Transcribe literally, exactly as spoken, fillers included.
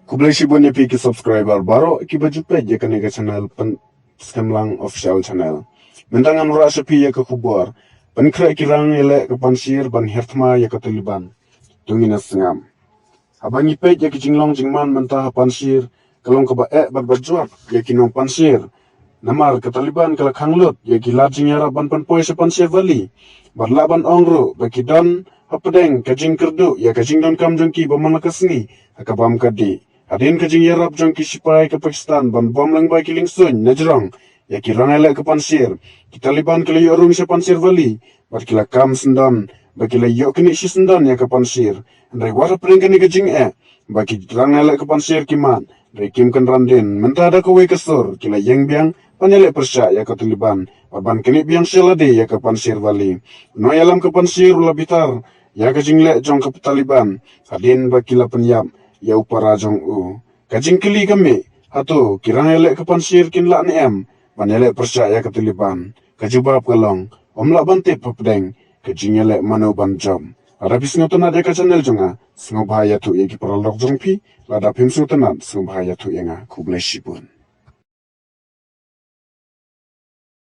Khublei shibun ïa phi ki subscriber baroh kiba ju peit ïa kane ka channel Pynskhem Lang Official Channel. Mynta ngan wanrah sha phi ïa ka khubor pynkhreh ki rang ïaleh ka Panjshir ban hiar thma ïa ka Taliban. To ngin ïa sngap. Haba ngi peit ïa ki jinglong jingman mynta ha Panjshir, ka long kaba eh bad ba jwat ïa ki nong Panjshir. Namar ka Taliban ka la khang lut ïa ki lad jingïarap ban pynpoi sha Panjshir Valley. Bad lah ban ong ruh ba ki don hapdeng ka jingkyrduh ïa ka jingdonkam jong ki ba man la ka sngi ha ka bam ka dih. Hadien ka jingïarap jong ki sipai ka Pakistan ban bom lyngba ki liengsuiñ na jrong ïa ki rang ïaleh ka Panjshir, ki Taliban ki la ïoh rung sha Panjshir Valley bad ki la kam syndon ba ki la ïoh knieh shisyndon ïa ka Panjshir. Hynrei wat hapdeng kane ka jingeh ba ki rang ïaleh ka Panjshir ki mad, hynrei kim kynran dien, mynta da kawei ka sur ki la ïeng biang ban ïaleh pyrshah ïa ka Taliban bad ban knieh biang sha lade ïa ka Panjshir Valley. U nongïalam ka Panjshir u la bitar ïa ka jingleh jong ka Taliban hadien ba ki la pynïap ïa u para jong u. Ka jingkylli ka mih, hato ki rang ïaleh ka Panjshir kin lah ne em ban ïaleh pyrshah ïa ka Taliban? Ka jubab ka long, ym lah ban tip hapdeng ka jingïaleh mano ban jop. Lada phi sngewtynnat ïa ka channel jong nga, sngewbha ïathuh ïa ki paralok jong phi. Lada phim sngewtynnat, sngewbha ïathuh ïa nga. Khublei shibun.